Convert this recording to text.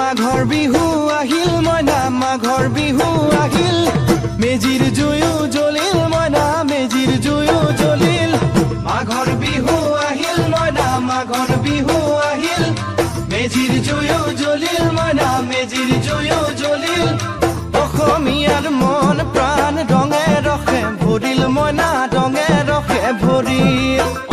মাঘৰ বিহু আহিল মইনা, মাঘৰ বিহু আহিল। মেজিৰ জুয়ো জ্বলিল মইনা, মেজিৰ জুয়ো জ্বলিল। মাঘৰ বিহু আহিল মইনা, মাঘৰ বিহু আহিল। মেজিৰ জুয়ো জ্বলিল মইনা, মেজিৰ জুয়ো জ্বলিল। অসমীয়াৰ মন প্ৰাণ ৰঙে ৰসে ভৰিল মইনা, ৰঙে ৰসে ভৰিল।